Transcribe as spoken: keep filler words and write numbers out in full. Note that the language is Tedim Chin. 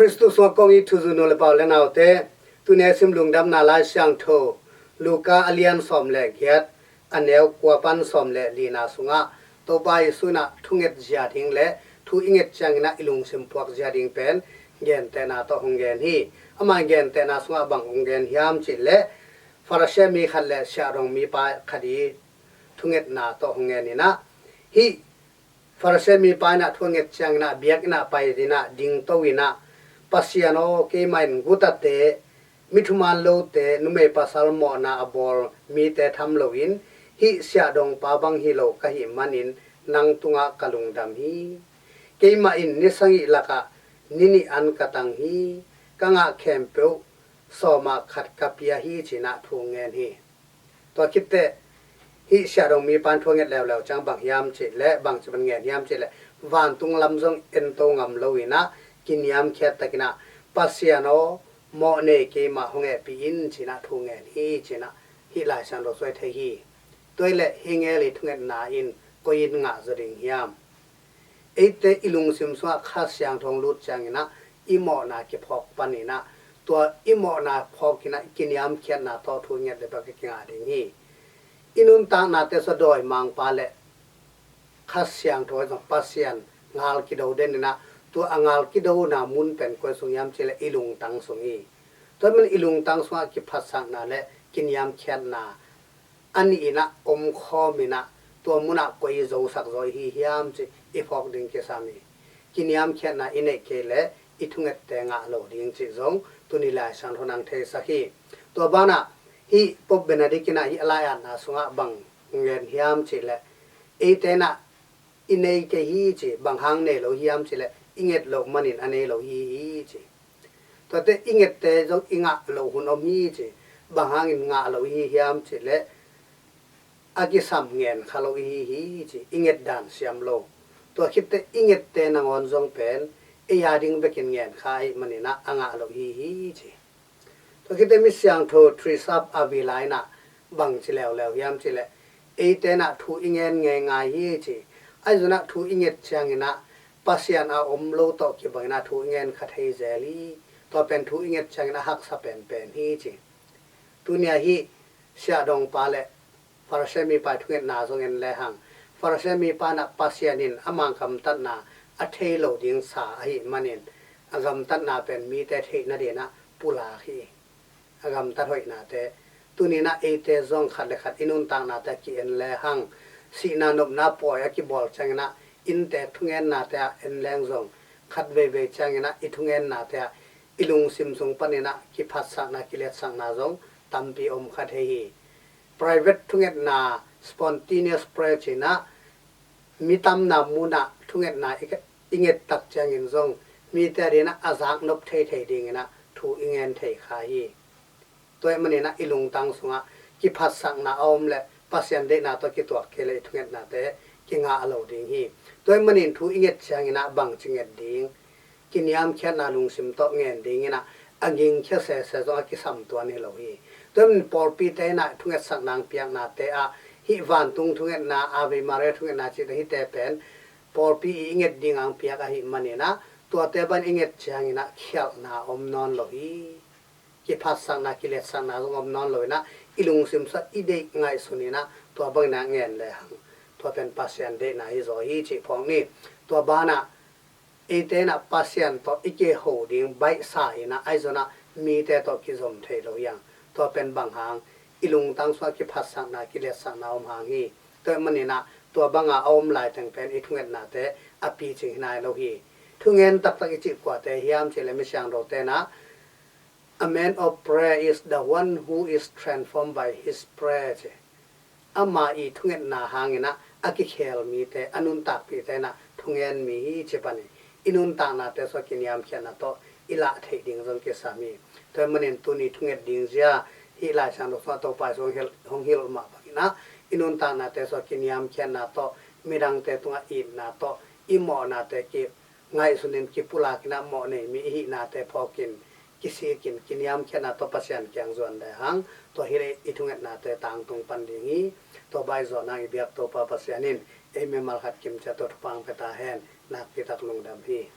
Khristu sungah kong it thuzui nu le pa u le naute, tuni a sim lungdamna Lai Siangtho Luka a lian sawm le giat, a neu kua pan sawm le lina sungah Topa Jesu in ah thunget zia ding le thu i nget ciangin ah i lungsim phuak zia ding pen gentehna tawh hong gen hi. Ama gentehna sungah bang hong gen hiam cih leh Pharisee mi khat le siahdong mipa khat i thungetna tawh hong gen in ah, hih Pharisee mipa in ah thu a nget ciangin ah biakinn ah pai in ah dingto in ah, Pasian aw, keimah in gutate, mi thuman lote, numei pasal mawhna a bawl mite tham loin hih siahdongpa bang hi lo ka hih manin nang tungah ka lungdam hi. Keimah in ni sagih lakah ni nih an ka tang hi. Ka ngah khempeuh sawmah khat ka pia hi, ci-in ah thu ngen hi. Tua khit teh hih siahdong mipa in thu a nget leuleu ciang bang hiam cih leh, bang ci ban ngen hiam cih leh, vantung lam zong ento ngam lo in ah kiniamkhiat takin ah, Pasian aw, mawh nei keimah hong hehpih in, ci-in ah thu ngen hi, ci-in ah hih Lai Siangtho sung ah i thei hi. Tua hi leh hih ngel i thungetna in koi in ngah zaw ding hiam? Eite i lungsim sungah Kha Siangtho hong lut ciangin ah i mawhna kiphawk panin ah, tua i mawhna phawk in ah kiniamkhiatna tawh thu i nget leh bek a kingah ding hi. I nuntaknate sung ah dawimangpa le Kha Siangtho ahi zong Pasian ngal kido den in ah, tua a ngal kidona mun pen koi sung hiam cih leh i lungtang sung hi. Tua ahih manin i lungtang sungah kiphatsakna le kiniamkhiatna a nih in ah omkhawm in ah, tua munah koi zosak zaw i hi hiam cih i phawk ding kisam hi. Kiniamkhiatna i neih kei leh i thungette ngah lo ding cih zong tuni Lai Siangtho in hong theisak hi. Tua banah hih Pope Benedict in ah hih a lai-atna sungah bang ngen hiam cih leh, eite in ah i nei kei hi ci, bang hang nei lo hiam cih leh i nget loh manin a nei lo hi hi ci. Tuate i ngette zong i ngah loh hun om hi ci. Bang hangin ngah lo i hi hiam cih leh a kisam ngen kha lo i hi hi ci, i nget dan siam lo. Tua khit teh i ngette nangawn zong pen ei a ding bekin ngen kha ahih manin ah a ngah lo i hi hi ci. Tua khit teh mi siangtho Teresa of Avila in ah bang ci leuleu hiam cih leh, eite in ah thu i ngen ngeingai hi ci. Ahi zongin ah thu i nget ciangin ah Pasian a om lo tawh kibangin ah thu i ngen kha thei zel hi. Tua pen thu i nget ciangin a haksa penpen hi ci. Tuni a hih siahdongpa le Pharisee mipa i thungetna zong en lehang, Pharisee mipa in ah Pasian in ama gamtatna a thei lo ding sa ahih manin, a gamtatna pen mite theih nadingin ah pulak hi. A gamtat hoihnate, tuni in ah eite zong khat le khat i nuntaknate a ki-en lehang, sihna nopna pawi a kibawl ciangin ah innte thungennate ah en leng zong, khat veivei ciangin ah i thungennate ah i lungsim sung panin ah kiphatsakna, kiletsakna zong tampi om kha thei hi. Private thungetna, spontaneous prayer ci-in ah, mi tamna munah thungetna i, i nget tak ciangin zong mite adingin ah a zaknop theithei dingin ah thu i ngen thei kha hi. Tua ahih manin ah i lungtang sungah kiphatsakna a om leh Pasian deihna tawh kituak kei leh i thungetnate kingah lo ding hi. Tua ahih manin thu i nget ciangin ah bangci nget ding, kiniamkhiatna lungsim tawh ngen dingin ah a gingkhia sese zong a kisam tuan hi lo hi. Tua ahih manin pawlpite in ah thungetsakna hong piaknate ah hih vantung thungetna, Ave Maria thungetna cihte, hihte pen pawlpi i nget ding a hong piak ahih manin ah, tuate bang i nget ciangin ah khialhna om nawn lo hi. Kiphatsakna, kiletsakna zong om nawn lo in ah, i lungsim sungah i deih ngaihsun in ah tua bangin ah ngen lehang, tua pen Pasian deihna hi zaw hi cih phawk ni. Tua banah eite in ah Pasian tawh i kiho ding baihsa in ah, ahi zongin ah mite tawh kizom thei lo hi hang. Tua pen bang hang, i lungtang sungah kiphatsakna, kiletsakna om hang hi. Tua ahih manin ah tua banga a om laiteng pen i thungetnate a picing hi nai lo hi. Thungen taktak i cih kuate hiam cih leh mi siangthote in ah, "A man of prayer is the one who is transformed by his prayer," ci. Ama i thungetna hangin ah a kikhel mite, a nuntakpihte in ah thungen mi hi ci pan hi. I nuntaknate sungah kiniamkhiatna tawh i lah theih ding zong kisam hi. Tua ahih manin tuni thunget ding zia hih Lai Siangtho sungah Topa Jesu hong hilh, hong hilh mah bangin ah, i nuntaknate sungah kiniamkhiatna tawh midangte tungah itna tawh i mawhnate ki ngaihsun in kipulak in ah mawh nei mi i hihnate phawk in, kisik in, kiniamkhiatna tawh Pasian kiang zuan lehang, tua hi leh i thungetnate tangtung pan ding hi. Tua bang i zawhna i biak Topa Pasian in ei mimal khat kim ciat tawh thupha hong pia ta hen. Nakpi tak lungdam hi.